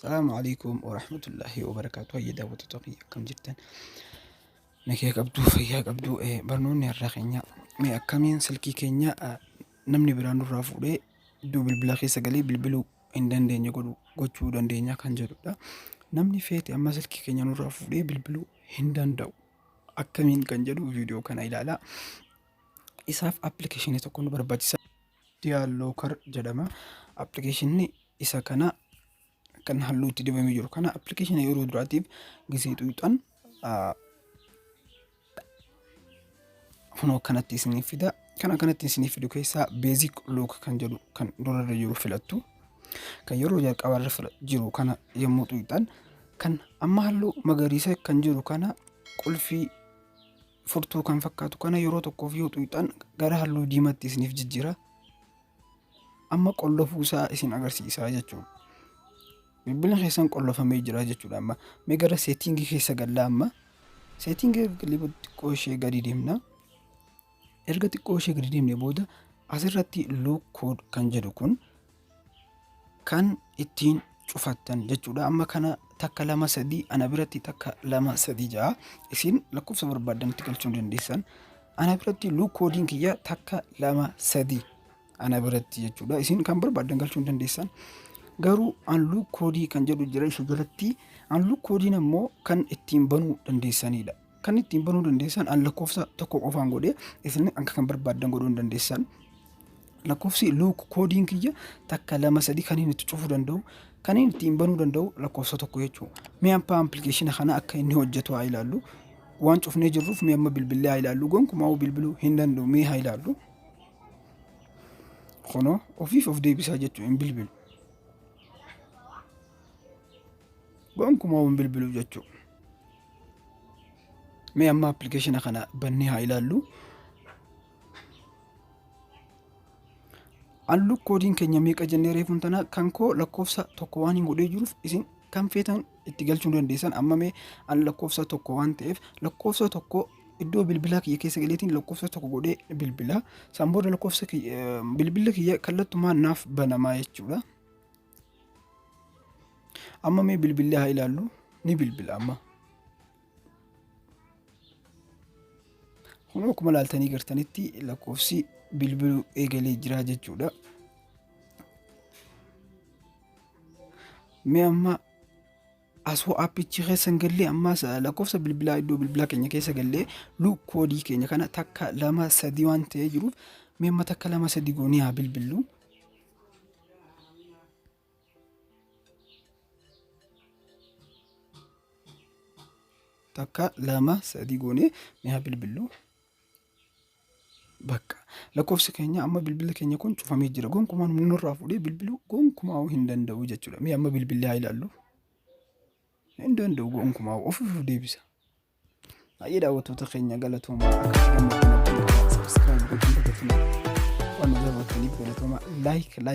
Salaamu alaikum warahmatullaahi wabarakaatu. Hayya daawwattoota kiyya, akkam jirtan? Nagaya qabduu, fayyaa qabduu? Barnoonni har'aa keenya mee akkamiin silkii keenya namni biraa nurraa fuudhee iddoo bilbilaa keessa galee bilbiluu hin dandeenye godhu gochuu dandeenya kan jedhudha. Namni feete amma silkii keenya nurraa fuudhee bilbiluu hin danda'u. Akkamiin kan jedhu viidiyoo kana ilaalaa. Isaaf appilikeeshinii tokko nu barbaachisa. Diyaalookar jedhama. Appilikeeshinni isa kana kan halluu itti dibamee jiru kana appilikeeshina yeroo duraatiif gisee xuuxan kunoo kanatti isiniif fida. Kan akkanatti isiniif fidu keessaa basic lock kan jedhu kan durarra jiru filattu. Kan yeroo jalqabarra jiru kana yommuu xuuxan kan amma halluu magariisa kan jiru kana, qulfii furtuu kan fakkaatu kana, yeroo tokkoof yoo xuuxan gara halluu diimaatti isiniif jijjiira. Amma qollofuu isaa isin agarsiisa jechuudha. Bilbilli keessan qollofamee jira jechuudha amma. Mee gara settingii keessa gallaa amma. Settingii galee xiqqoo ishee gadi deemna. Erga xiqqoo ishee gadi deemne booda asirratti lock code kan jedhu kun kan ittiin cufattan jechuudha. Amma kana 1 2 3, ana biratti 1 2 3 ja'a. Isin lakkoofsa barbaaddanitti galchuu dandeessan. Ana biratti lock codeiin kiyya 1 2 3 ana biratti jechuudha. Isin kan barbaaddan galchuu hin dandeessan. Garuu unlock code kan jedhu jira isa jalatti. Unlock codeiin ammoo kan ittiin banuu dandeessanidha. Kan ittiin banuu dandeessan an lakkoofsa tokko qofaan godhee, isin akka kan barbaaddan godhuu hin dandeessan. Lakkoofsi lock codeiin kiyya 1 2 3, kan inni itti cufuu danda'u, kan inni ittiin banuu danda'u lakkoofsa tokko jechuudha. Mee amma appilikeeshina kana akka inni hojjetu haa ilaallu. Waan cufnee jirruuf mee amma bilbillee haa ilaallu. Gonkumaa bilbiluu hin danda'u, mee haa ilaallu. Kunoo ofiif of deebisaa jechuun hin bilbilu. Gonkumaa hin bilbilu jechuudha. Mee amma appilikeeshina kana bannee haa ilaallu. Unlock codeiin keenya meeqa jennee reefuun tana? Kan koo lakkoofsa tokko waan hin godhee jiruuf, isin kan feetan itti galchuu dandeessan. Amma mee an lakkoofsa tokko waan ta'eef, lakkoofsa tokko iddoo bilbilaa kiyya keessa galeetiin lakkoofsa tokko godhee bilbila. San booda lakkoofsa bilbilli kiyya kallattumaan naaf banamaa jechuudha. Amma mee bilbillee haa ilaallu, ni bilbila amma. Kun akkuma ilaaltanii gartanitti lakkoofsi bilbiluu eegalee jira jechuudha. Mee amma asoo appichi keessa hin gallee, ammas lakkoofsa bilbilaa iddoo bilbilaa keenya keessa gallee lock code keenya kana 1 2 3 waan ta'ee jiruuf, mee amma 1 2 3 goonee haa bilbillu. 1 2 3 goonee mee haa bilbillu. Bakka lakkoofsi keenya amma bilbilli keenya kun cufamee jira. Gonkumaa namni nurraa fuudhee bilbiluu gonkumaa hin danda'u jechuudha. Mee amma bilbillee haa ilaallu. Hin danda'u gonkumaa, ofiif of deebisa. Baay'ee daawwattoota keenya galatoomaa, akkatti gammaddan abdiin qaba. Subscribe gochuun dagatinaa. Waan nu daawwattaniif galatoomaa. Like like.